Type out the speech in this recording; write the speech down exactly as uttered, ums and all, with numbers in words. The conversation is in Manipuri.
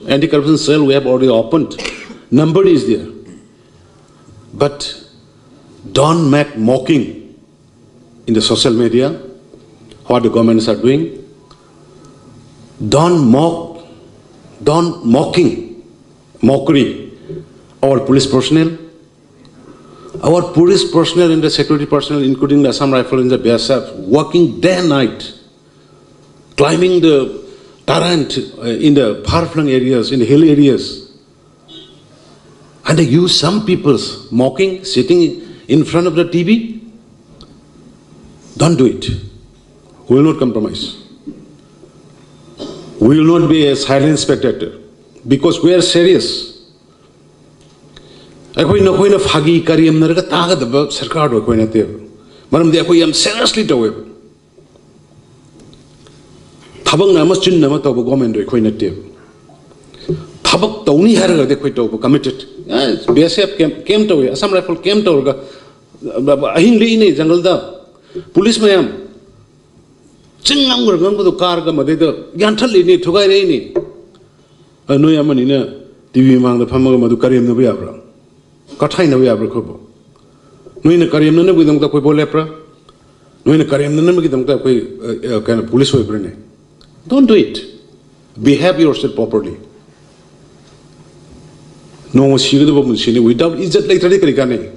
Anti-corruption cell we have already opened. Number is there. But don't make mocking in the social media what the governments are doing. Don't mock, don't mocking, mockery our police personnel. Our police personnel and the security personnel, including the Assam Rifle and the B S F, working day and night, climbing the torrent uh, in the far-flung areas, in the hill areas. And you, some people's mocking, sitting in front of the T V. Don't do it. We will not compromise. We will not be a silent spectator because we are serious. ꯑꯩꯈꯣꯏ ꯅꯈꯣꯏꯅ ꯐꯥꯒꯤ ꯀꯔꯦꯝꯅꯔꯒ ꯇꯥꯒꯗꯕ ꯁꯔꯀꯥꯔꯗꯣ ꯑꯩꯈꯣꯏ ꯅꯠꯇꯦꯕ꯫ ꯃꯔꯝꯗꯤ ꯑꯩꯈꯣꯏ ꯌꯥꯝ ꯁꯦꯔꯤꯌꯁꯂꯤ ꯇꯧꯋꯦꯕ꯫ ꯊꯕꯛꯅ ꯑꯃ ꯆꯤꯟꯅ ꯑꯃ ꯇꯧꯕ ꯒꯣꯔꯃꯦꯟꯗꯣ ꯑꯩꯈꯣꯏ ꯅꯠꯇꯦꯕ꯫ ꯊꯕꯛ ꯇꯧꯅꯤ ꯍꯥꯏꯔꯒꯗꯤ ꯑꯩꯈꯣꯏ ꯇꯧꯕ ꯀꯃꯤꯇꯦꯠ꯫ ꯕꯤ ꯑꯦꯁ ꯑꯦꯐ ꯀꯦꯝ ꯀꯦꯝ ꯇꯧꯋꯤ, ꯑꯁꯥꯝ ꯔꯥꯏꯐꯜ ꯀꯦꯝ ꯇꯧꯔꯒ ꯑꯍꯤꯡ ꯂꯦꯛꯏꯅꯦ ꯖꯪꯒꯜꯗ꯫ ꯄꯨꯂꯤꯁ ꯃꯌꯥꯝ ꯆꯤꯡ ꯉꯝꯈ꯭ꯔ ꯉꯝꯕꯗꯣ ꯀꯥꯔꯒ ꯃꯗꯩꯗ ꯌꯥꯟꯊꯠꯂꯤꯅꯤ, ꯊꯨꯒꯥꯏꯔꯛꯏꯅꯤ꯫ ꯑ, ꯅꯣꯏ ꯑꯃꯅꯤꯅ ꯇꯤ ꯚꯤ ꯃꯃꯥꯡꯗ ꯐꯝꯃꯒ ꯃꯗꯨ ꯀꯔꯦꯝꯅꯕ ꯌꯥꯕ꯭ꯔꯥ? ꯀꯊꯥꯏꯅꯕ ꯌꯥꯕ꯭ꯔꯥ ꯑꯩꯈꯣꯏꯕꯨ? ꯅꯣꯏꯅ ꯀꯔꯦꯝꯅꯅꯕꯒꯤꯗꯃꯛꯇ ꯑꯩꯈꯣꯏ ꯚꯣꯠ ꯂꯦꯞꯄ꯭ꯔꯥ? ꯅꯣꯏꯅ ꯀꯔꯦꯝꯅꯅꯕꯒꯤꯗꯃꯛꯇ ꯑꯩꯈꯣꯏ ꯑ, ꯑ, ꯀꯩꯅꯣ police ꯑꯣꯏꯕ꯭ꯔꯥꯅꯦ? Don't do it. Behave yourself properly. ꯅꯣꯡꯃ ꯁꯤꯒꯗꯕ ꯄꯨꯟꯁꯤꯅꯤ꯫ Without ꯏꯖꯠ ꯂꯩꯇ꯭ꯔꯗꯤ ꯀꯔꯤ ꯀꯥꯟꯅꯩ?